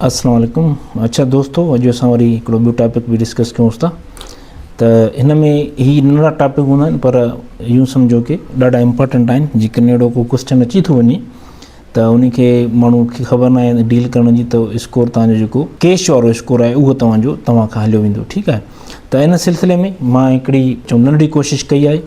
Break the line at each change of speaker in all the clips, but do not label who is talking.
السلام عليڪم اچھا دوستو اڄ اسان وري هڪڙو ٻيو ٽاپڪ به ڊسڪس ڪيون ٿا ته هن ۾ هي ننڍڙا ٽاپڪ هوندا آهن پر يون سمجھو ڪي ڏاڍا امپورٽنٽ آهن جيڪڏهن اهڙو ڪو ڪوشچن اچي ٿو وڃي ته ان کي ماڻهو کي خبر نه آهي ڊيل ڪرڻ جي ته اسڪور تان جو جيڪو ڪيش وارو اسڪور آهي اهو توهان جو توهان کان هليو ويندو ٺيڪ آهي ته ان سلسلي ۾ مان هڪڙي چون ننڍڙي ڪوشش ڪئي آهي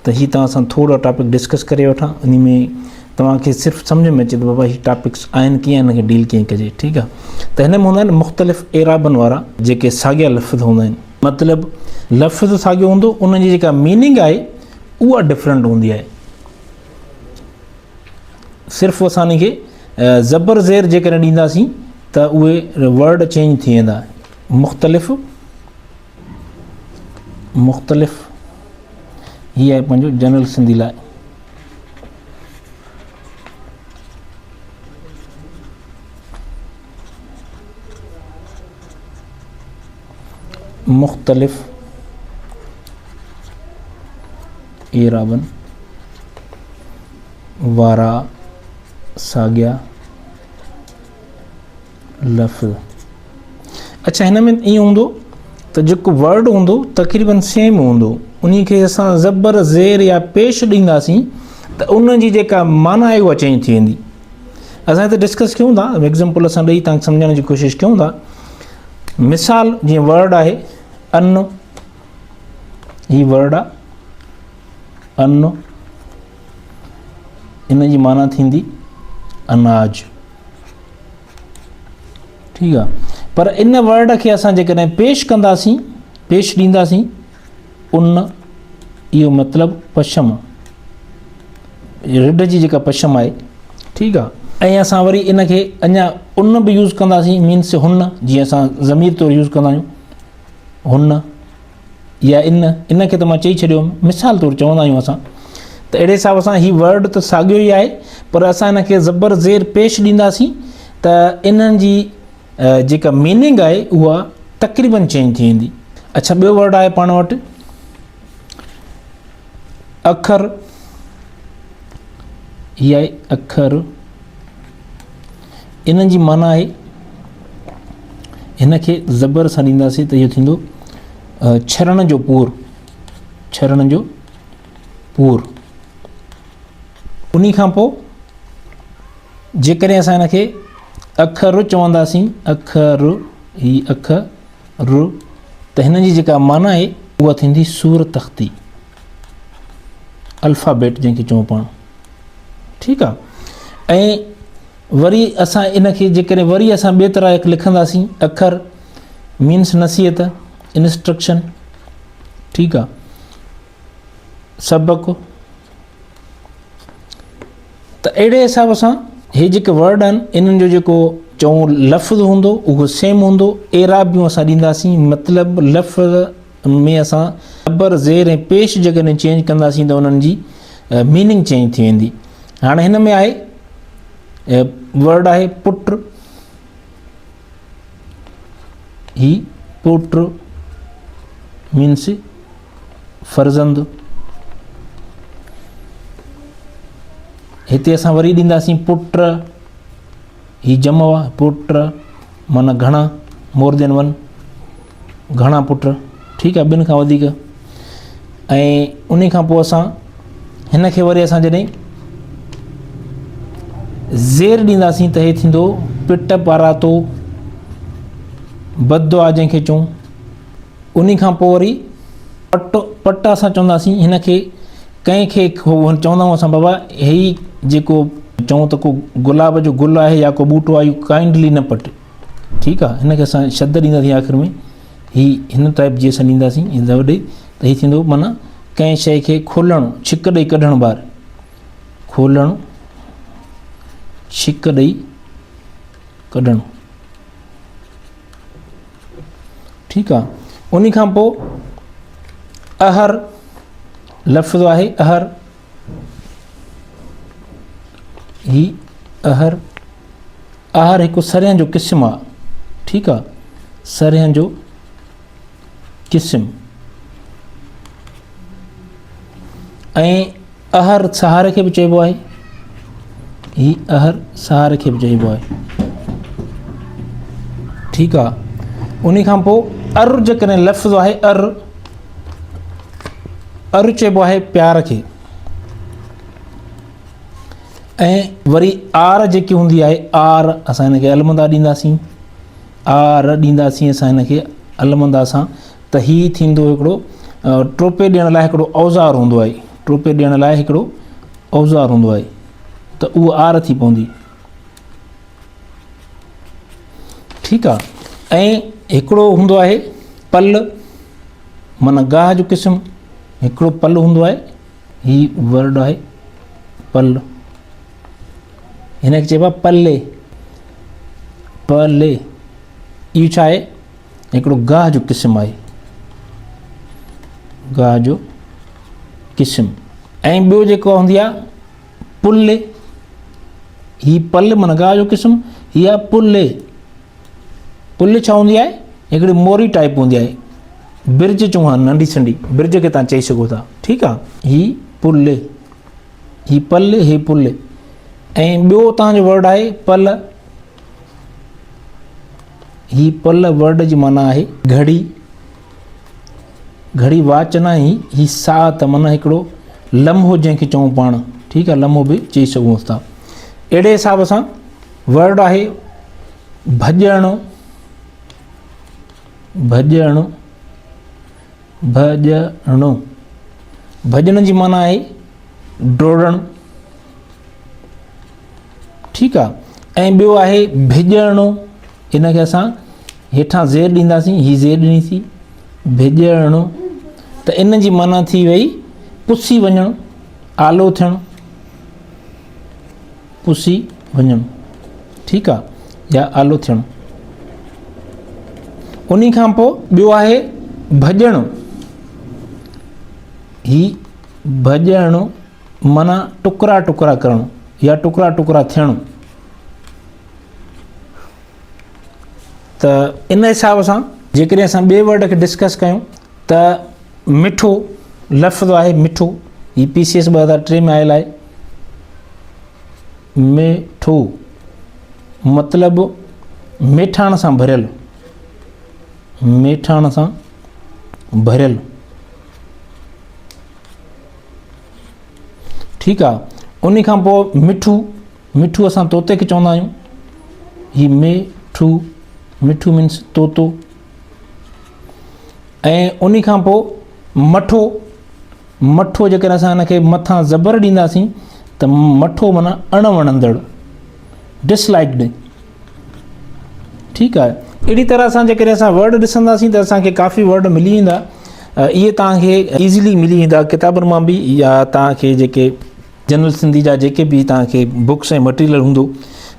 ته هي توهان سان ٿورو ٽاپڪ ڊسڪس ڪري وٺان ان ۾ توهان کي صرف سمجهه ۾ اچي ته بابا هي ٽاپڪس آهن ڪيئن هن کي ڊيل ڪيئن ڪجي ٺيڪ آهي ته هن ۾ هوندا آهن مختلف اعرابن وارا جيڪي ساڳيا لفظ هوندا آهن مطلب لفظ ساڳيو هوندو ان جي جيڪا ميننگ آهي اها ڊفرنٽ هوندي آهي صرف اسان کي زبر زير جيڪڏهن ڏينداسين ته اهي ورڊ چينج ٿي ويندا مختلف مختلف هي آهي پنهنجو جنرل سنڌي لاء مختلف اعرابن وارا ساڳيا لفظ. اڇا هن ۾ ائين هوندو ته جيڪو ورڊ هوندو تقريبن سيم هوندو انهي کي اسان زبر زير يا پيش ڏينداسين ته ان جي جيڪا معنيٰ آهي اها چينج ٿي ويندي. اسان هتي ڊسڪس ڪيون ٿا ايگزامپل اسان ڏئي تان سمجھڻ جي ڪوشش ڪيون ٿا. مثال جيئن ورڊ آهي ان، هي ورڊ آهي ان، ان جي معنيٰ ٿيندي اناج. ٺيڪ آ پر ان ورڊ کي اسان جيڪڏهن پيش ڪنداسين پيش ڏينداسين ان اهو مطلب پشم رڍ جي جيڪا پشم آهي ٺيڪ آ ۽ اسان وري ان کي اڃا ان به يوز ڪنداسين مينس هن جيئن اسان ضمير طور يوز ڪندا آهيون هن يا ان ان کي ته مان چئي ڇڏيو مثال طور چوندا آهيون اسان ته اهڙي حساب سان هي ورڊ ته ساڳيو ئي آهي پر اسان ان کي زبر زير پيش ڏينداسين ته انهن جي جيڪا ميننگ آهي اها تقريبن چينج ٿي ويندي. اڇا ٻيو ورڊ آهي پاڻ وٽ اکر، هي آهي اکر، انهن جي معنيٰ آهي هن کي زبر سان ڏينداسين ته اهو ٿيندو ڇرڻ جو پور، ڇرڻ جو پور. انهي کان پوء جيڪڏهن اسان هن کي اکر چونداسين، اکر، هي اک ر، ته هن جي جيڪا معنيٰ آهي اها ٿيندي سور تختي، الفابيٽ جنهن کي چئون پاڻ، ٺيڪ آ. ۽ وري اسان ان کي جيڪڏهن وري اسان ٻي طرح هڪ لکنداسين اکر مينس نصيحت، انسٽرڪشن، ٺيڪ آ، سبق. ته اهڙي حساب سان هي جيڪي ورڊ آهن انهن جو جيڪو چئون لفظ هوندو اهو سيم هوندو، اعرابيون اسان ڏينداسين مطلب لفظ ۾ اسان زبر زير ۽ پيش جيڪڏهن چينج ڪنداسين ته انهن جي ميننگ چينج ٿي ويندي. هاڻي هن ۾ آهي ورڊ آهي پٽ، هي پٽ مينس فرزند، هتي اسان وري ڏينداسين پٽ، هي جمع آهي پٽ معنيٰ گهڻا، مور دين ون، گهڻا پٽ، ٺيڪ آهي ٻن کان وڌيڪ. ۽ ان کان پوء اسان هن کي وري اسان جڏهن زير ڏينداسين ته هي ٿيندو پٽ پاراتو، بد دعا جنهن کي چئون. ان کان پوء وري پٽ، پٽ اسان چونداسين هن کي، ڪنهن کي چوندا آهيون اسان بابا هي جيڪو چئون ته ڪو گلاب جو گل آهي يا ڪو ٻوٽو آهي، اهو ڪائنڊلي نه پٽ، ٺيڪ آهي. هن کي اسان شد ڏينداسين آخر ۾ هي هن ٽائپ جي اسان ڏينداسين هن دفعي ڏئي ته هي ٿيندو معنيٰ ڪنهن شيء کي کولڻ، ڇڪ ڏئي ڪڍڻ، ٻاهر کولڻ، ڇڪ ڏئي ڪڍڻ، ٺيڪ آ. انهي کان پوء اهر لفظ آهي اهر، هي اهر، اهر هڪ سرهن جو قسم آ، ٺيڪ آ، سرهن جو قسم. ۽ اهر سهاري کي به چئبو آهي، هي اهر سهاري کي به چئبو آهي. ٺيڪ آ انهي کان پوء ار جيڪڏهن لفظ آهي ار ار چئبو آهي پيار کي ۽ وري آر جيڪي هوندي آهي آر اسان هن کي المندا ڏينداسين آر ڏينداسين اسان هن کي المندا سان ته هي ٿيندو هڪڙو ٽوپي ڏيڻ لاء هڪڙو اوزار هوندو آهي ٽوپي ڏيڻ لاء هڪڙو اوزار هوندو آهي ته اهو آر ٿي پوندي ٺيڪ آ ۽ هڪڙو هوندو آهي پل معنيٰ گاهه جو قسم هڪڙو پل هوندو آهي هي ورڊ آهي پل هن کي چئبو آهي پلي پلي اهو ڇا آهي هڪڙو گاهه جو قسم آهي گاهه جو قسم ۽ ٻيو جيڪو هوندي آهي پل هي پل معنيٰ گاهه جو قسم هي آهي پل پل ڇا هوندي آهي هڪڙي موري ٽائپ هوندي آهي برج چون ها ننڍي سنڍي برج کي تان چئي سگهو ٿا ٺيڪ آهي هي پل هي پل هي پل ۽ ٻيو تان جو ورڊ آهي پل هي پل ورڊ جي معنيٰ آهي گهڙي گهڙي واچ نه هي هي ساعت معنيٰ هڪڙو لمحو جنهن کي چئون پاڻ ٺيڪ آهي لمحو به چئي سگهون ٿا اهڙي حساب سان ورڊ آهي ڀڄڻ ڀڄڻ ڀڄڻ ڀڄڻ جي معنيٰ آهي ڊوڙڻ ٺيڪ آ ۽ ٻيو آهي ڀڄڻو ان کي اسان هيٺان زير ڏينداسين هي زير ڏنيسين ڀڄڻو ته ان جي معنيٰ ٿي وئي پسي وڃڻ آلو ٿيڻ پسي وڃڻ ٺيڪ آ يا آلو ٿيڻ انهي کان پوء ٻيو آهي ڀڄڻ هي ڀڄڻ معنيٰ ٽڪرا ٽڪرا ڪرڻ يا ٽڪرا ٽڪرا ٿيڻ ته ان حساب سان جيڪڏهن اسان ٻئي ورڊ کي ڊسڪس ڪيون ته مٺو لفظ آهي مٺو هي پي سي ايس 2003 ۾ آيل آهي مٺو مطلب ميٺاڻ سان ڀريل ميٺاڻ سان ڀريل ٺيڪ آ ان کان پوء مٺو مٺو اسان طوطي کي چوندا آهيون هي مٺو مٺو مينس طوطو ۽ ان کان پوء مٺو مٺو جيڪڏهن اسان ان کي مٿان زبر ڏينداسين ته مٺو معنيٰ اڻ وڻندڙ ڊسلائڪڊ ٺيڪ آهي اهڙي طرح سان جيڪڏهن اسان ورڊ ڏسنداسين ته اسان کي ڪافي ورڊ ملي ويندا اهي توهان کي ايزلي ملي ويندا ڪتابن مان به يا توهان کي جيڪي جنرل سنڌي جا جيڪي به توهان کي بڪس ۽ مٽيريل هوندو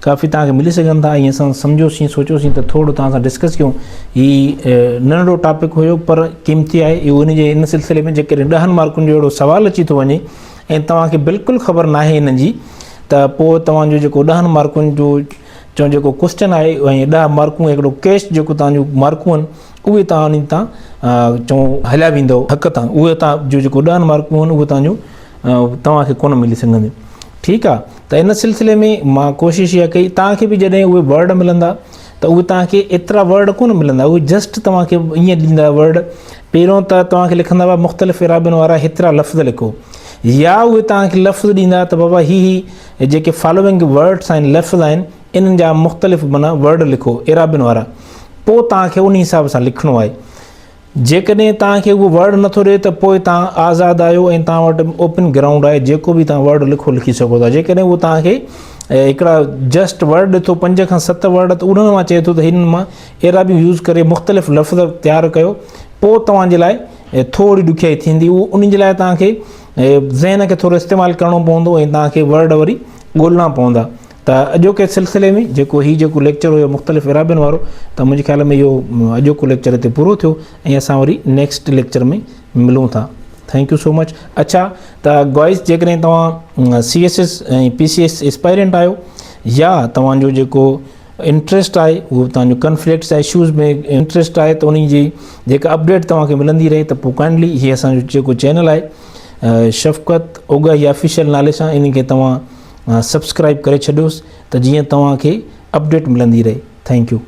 ڪافي توهان کي ملي سگهن ٿا ۽ اسان سمجهوسين سوچيوسين ته ٿورو توهان سان ڊسڪس ڪيون هي ننڍڙو ٽاپڪ هيو پر قيمتي آهي اهو ان جي ان سلسلي ۾ جيڪڏهن ڏهن مارڪن جو اهڙو سوال اچي ٿو وڃي ۽ توهان کي بلڪل خبر ناهي ان جي ته پوء توهان جو جيڪو ڏهن مارڪن جو چون جيڪو ڪوسچن آهي ۽ ڏهه مارڪون هڪڙو ڪيش جيڪو توهان جون مارڪون آهن اهي توهان انهن تان چون هليا ويندو حق تان اهي توهان جو جيڪو ڏهن مارڪون آهن اهي توهان جون توهان کي ڪونه ملي سگهنديون ٺيڪ آهي ته ان سلسلي ۾ مان ڪوشش اها ڪئي توهان کي به جڏهن اهي ورڊ ملندا ته اهي توهان کي ايترا ورڊ ڪونه ملندا اهي جسٽ توهان کي ائين ڏيندا ورڊ پهريون ته توهان کي لکندا هئا مختلف اعرابن وارا هيترا لفظ لکو يا اهي توهان کي لفظ ڏيندا ته بابا هي هي جيڪي فالوئنگ ورڊس آهن لفظ آهن انهن جا مختلف معنيٰ ورڊ لکو اعرابن وارا پوء توهان کي ان حساب سان لکڻو آهي جيڪڏهن توهان کي اهو ورڊ نٿو ڏئي ته پوء توهان آزاد آهيو ۽ توهان وٽ اوپن گرائونڊ آهي جيڪو به توهان ورڊ لکو لکي سگهو ٿا جيڪڏهن اهو توهان کي هڪڙا جسٽ ورڊ ڏئي ٿو پنج کان ست ورڊ ته انهن مان چئي ٿو ته هنن مان اعرابيون يوز ڪري مختلف لفظ تيار ڪيو پوء توهان جي لاء ٿوري ڏکيائي ٿيندي اهو ان جي لاء توهان کي ذهن کي ٿورو استعمال ڪرڻو پوندو ۽ توهان کي ورڊ وري ڳولڻا پوندا ته اڄوڪي سلسلي ۾ جيڪو هي جيڪو ليڪچر هيو مختلف اعرابين وارو ته منهنجي خيال ۾ اهو اڄوڪو ليڪچر هتي پورو ٿيو ۽ اسان وري نيڪسٽ ليڪچر ۾ ملون ٿا thank you سو مچ اڇا ته گوائز جيڪڏهن توهان C S S ۽ P C S aspirant آهيو يا توهان جو جيڪو انٽريسٽ آهي اهو توهان جو ڪنفلڪٽس يا اشوز ۾ انٽريسٽ آهي ته انهي جي جيڪا اپڊيٽ توهان کي ملندي رهي ته پوء ڪائنڊلي هي اسان جو جيڪو چينل آهي شفقت اوگاهي آفيشل نالي سان ان کي توهان سبسڪرائب ڪري ڇڏيوس ته جيئن توهان کي اپڊيٽ ملندي رهي thank you.